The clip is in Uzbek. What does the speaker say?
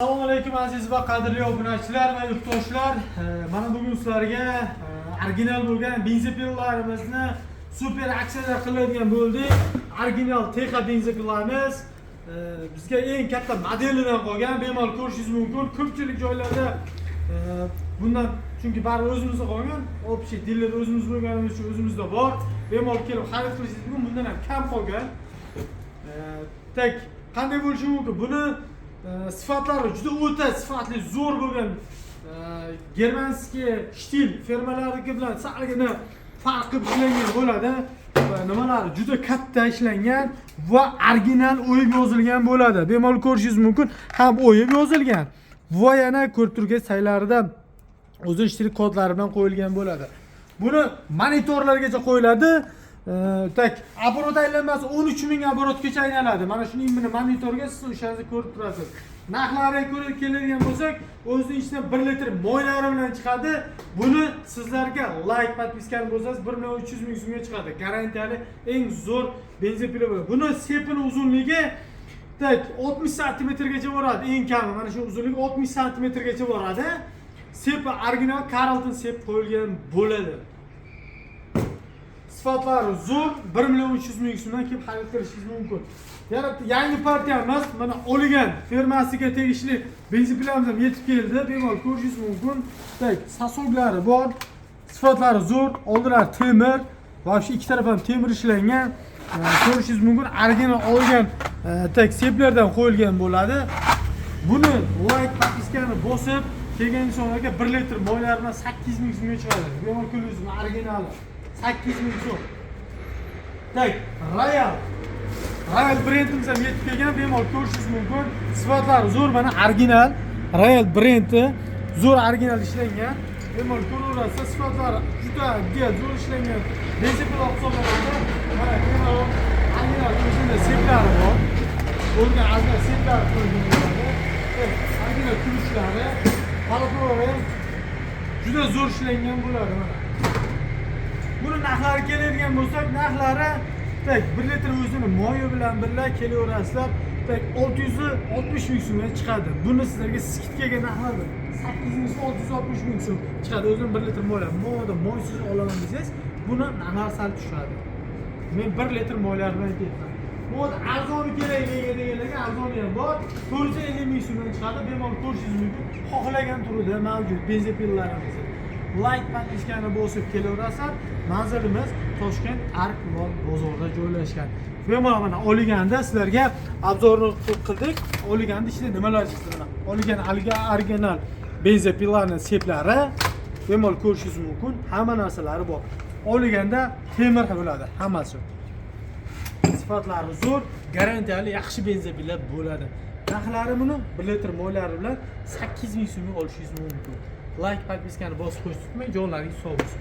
Assalomu alaykum, aziz va qadrli obunachilar va yurtdoshlar. Mana bugun sizlarga original bo'lgan benzopilalarimizni super aksiyalar qiladigan bo'ldik. Original Texa benzopilarimiz bizga eng katta modelidan qolgan, bemalol ko'rishingiz mumkin. Ko'pchilik joylarda bundan, chunki baribir o'zimizda qolgan, общий diler o'zimiz bo'lganimiz uchun o'zimizda bor. Bemalol kelib xarid qilishingiz mumkin, bundan ham kam qolgan. Так, qanday bo'lishi mumkin? Buni sifatlari juda o'ta sifatli, zo'r bo'lgan германский Stihl firmalarniki bilan salgina farq qilib ishlangan bo'ladi. Va nimalari juda katta ishlangan va original o'yib yozilgan bo'ladi. Bemalol ko'rishingiz mumkin, ham o'yib yozilgan va yana ko'rib turgan saylarida o'zi shtrix kodlari bilan qo'yilgan bo'ladi. Buni monitorlargacha qo'yiladi. Так, оборот aylanmasi 13 ming оборот gacha aylanadi. Mana shuni именно monitorga siz o'shani ko'rib turasiz. Narxlariga ko'ra keladigan bo'lsak, o'zini ichidan 1 litr moylari bilan chiqadi. Buni sizlarga layk, подписка ni bo'lsangiz, 1 million 300 ming so'mga chiqadi. Garantiyali eng zo'r benzopila bo'ladi. Buni sepini uzunligi, так, 60 santimetrgacha boradi eng kami. Mana shu uzunligi 60 santimetrgacha boradi. Sepi original Carlton sep qo'yilgan bo'ladi. Sifatlari zo'r, 1 million 300 ming so'mdan kelib xarid qilishingiz mumkin. Yana bitta yangi partiyamiz, mana Oligan firmasiga tegishli benzopilarimiz ham yetib keldi. Bemalol ko'rishingiz mumkin. Так, сосок lari bor. Sifatlari zo'r, oldilari temir. Вообще ikki taraf ham temir ishlangan. Ko'rishingiz mumkin, original olgan так seplardan qo'yilgan bo'ladi. Buni layk, подписка ni bosib kelgan insonlarga 1 litr moylar bilan 8 ming so'mga chiqadi. Bemalol ko'ringiz, originali 8 ming so'm. Так, Royal. Royal brendimiz ham yetib kelgan, bemalol ko'rishingiz mumkin. Sifatlari zo'r, mana original Royal brendi, zo'r original ishlangan. Bemalol ko'raverasiz, sifatlari juda zo'r ishlangan. Benzopila hisoblanadi. Mana bemalol original o'zini seplari bor. O'rgan original seplari qo'yilgan bo'ladi. Evet, original ключ lari, polotnolari ham juda zo'r ishlangan bo'ladi mana. Buni narxlari keladigan bo'lsak, narxlari, так, 1 litr o'zini moyi bilan birga kelaverasizlar. Так, 660 ming so'mga chiqadi. Buni sizlarga скидка ga narxlari 8 ming so'm, 660 ming so'm chiqadi. O'zini 1 litr moylar. Moyda moysiz olaman desangiz, buni narxlari sal tushadi. Men 1 litr moylar bilan aytyapman. Moyda arzoni kerak menga deganlarga arzoni ham bor. 450 ming so'mdan chiqadi. Bemalol ko'rishingiz mumkin. Xohlagan turida mavjud benzopilarimiz. Layk, подписка ni bosib kelaverasizlar. Manzilimiz Toshkent, Ark bozorida joylashgan. Bemalol mana olganda sizlarga обзор ni qildik. Olganda ichida nimalar chiqdi mana. Olgan original benzopilarni seplari, bemalol ko'rishingiz mumkin. Hamma narsalari bor. Olganda temir bo'ladi hammasi. Sifatlari zo'r, garantiyali yaxshi benzopilar bo'ladi. Narxlari buni 1 litr moylari bilan 8 ming so'mga olishingiz mumkin. Layk, подписка ni bosib qo'yishni unutmang, jonlaringiz sog' bo'lsin.